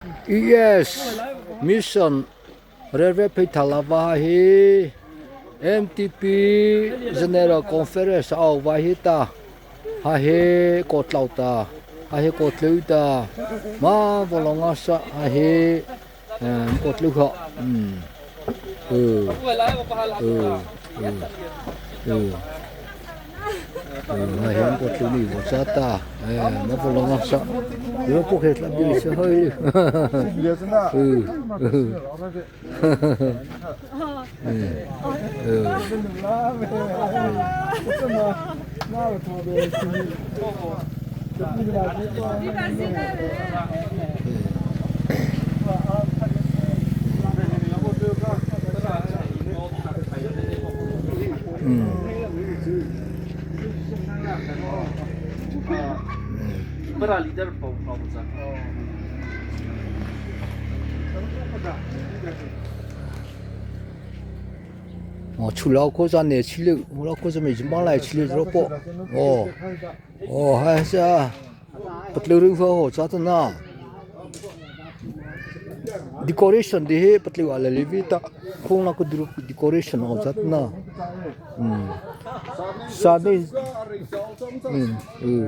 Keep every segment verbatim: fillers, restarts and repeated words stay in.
E S Mission Reverend Pheithalava he M T P General Conference a vaw heta, ha he kaw tlô ta, ha he kaw tlô ta, ma vaw la ngâsâ, ha he, eh, kaw tlô ha. Hmm. Hmm. Hmm. Hmm. Hmm. Hmm. Hmm. Ha he kaw tlô ni vaw châ ta. Eh, ma vaw la ngâsâ. Yo po khe tla bi se hoi. Hmm. Hmm. Aw, chu la ko za ne chi le, la ko za me ji ma lai chi le ro po. Aw. Aw, ha sa. Patlô ru ho cha ta na. Decoration de he patlô a la le vi ta. Khong la ko dru decoration ho cha ta na. Hmm. Sa ne. Hmm. Hmm.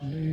Hmm.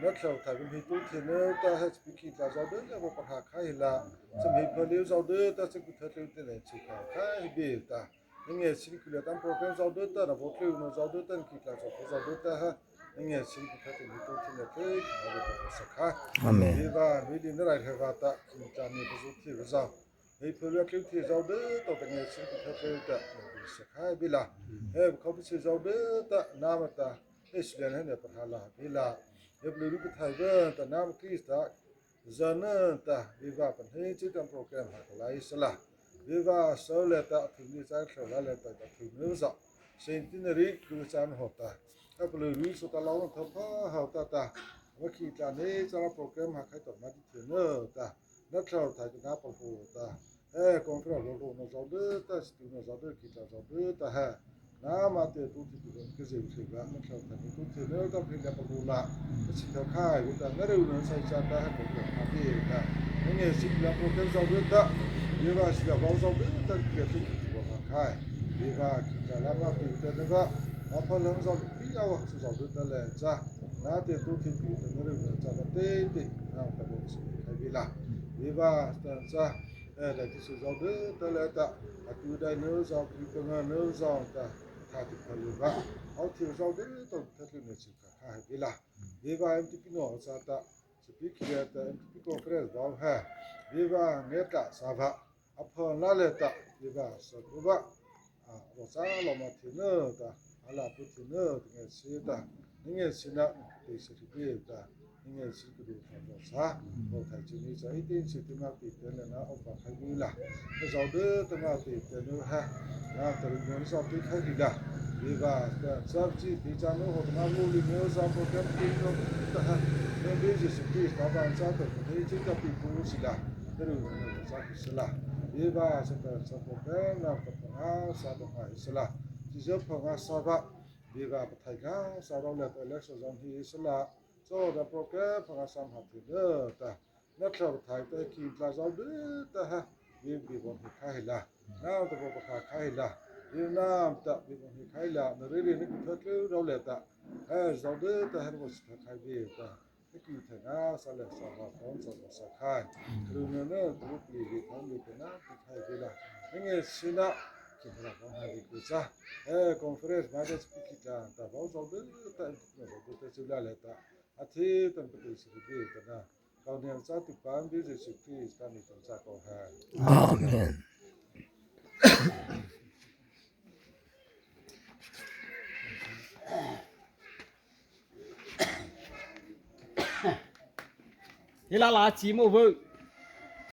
Na thlahpa thai bâ hmeiseihpa to theina ta he, chapi khih tlai zydua ta vaw pahrâ khai la. Cha hmeipa liata zydua ta cha ku thei tlu te ne chi kha khai bie ta. Na ngiachhie ku liata program zydua ta, na vaw tlu no zydua ta, na khih tlai zydua zydua ta he. Na ngiachhie ku thei tlu hmeiseihpa to theina thei kha bie ta sa kha. Amen. Bible hmeiseihpa na rai he vâta, khih tlai ni pa zu thi vâ zydua. Hei phu la tlu thi zydua ta, ta ngiachhie ku thei tlu ta, na bie sa khai bie la. He khao pi si zydua ta, nama ta. He si liana he ne pahrâ la bie la. He plu ru ku thai bâ ta nama Krista. Zana ta, Bible pa hei chi ta program ha ka lai sala. Bible so le ta, thei ni cha thlahpa la le ta, ta thei ni za. Centenary ku cha na ho ta. He plu ru so ta lau na tho pha ha ta ta. Wa khih tlai ni cha la program ha khai to ma ti thei na ta. Na thlahpa thai ta na pa ho ta. He, conference rônah zydua ta, study na zydua, khih tlai zydua ta he. Nama ta to thi tu ka zeu thei la, na thlahpa thai to theina ta phei la pa ru la. Ka chi thei khai, ta na reu na sai cha ta he ko ka bie ta. Na ngiachhie la program zydua ta. Bible si la vaw zydua ta, ka tu tu vaw khai. Bible khih tlai la ma pi ta na ba. Ma pha la zydua pi ya wa zydua ta le cha. Na ta to thi tu ta na reu na cha ba te te. Na ta bo si khai bie la. Bible ta cha. Eh, la ti su zydua ta le ta, a tu dai no zydua, tu ka nga no zydua ta, ta ti pa lu ba. Au ti zydua ta, ta ti ne chi ka kha hai bie la. Bie ba M T P no sa ta, speak le ta, M T P conference ba ha. Bie ba ne ta sa ba. A pha na le ta, bie ba sa ku ba. A, ro sa lo ma ti no ta, a la pu ti no, ti nge si ta, ni nge si na, ti si ti bie ta. Ni nge si ku du kha ro sa, ro thai chi ni cha, i tin si ti ma pi te le na, o pa khai ni la. Ka zydua ta ma pi te no ha. Na ta ri no sa pi khai ni la. Bie ba ta sa chi ti cha no ho ta ma lu li no sa program ti no ta ha. Ne bie si si ti ta ba sa ta ni chi ta pi pu si la. Ta ri no sa pi si la. Bie ba sa ta sa program na ta pa sa ta pa si la. Ti sa pa sa ba. Bie ba pa thai ka sa ro le ta election zone hi si la. So the program pa sa ma ti no ta. Na thlahpa thai ta khih tlai zydua ta ha. Bie bie vaw hi khai la. Na ta vaw pahrâ khai la. Bie na ta bie vaw hi khai la. Na ri ri ni ku thei tlu ro le ta. He zydua ta he vaw si ta khai bie ta. He khih thai na sa le sa ba pon sa sa khai. Lu na na tu pi bie pon bie ta na ti khai bie la. Ni nge si na. Khih na pon ha bie ku sa. He conference ma ta speak ta ta vaw zydua ta zydua ta chu la le ta. A thi ta pa tu si bie ta na. Kâ ne cha tu pa bie Zisu Krista ni ta cha ko ha. Amen. Hi la la chi mo vo.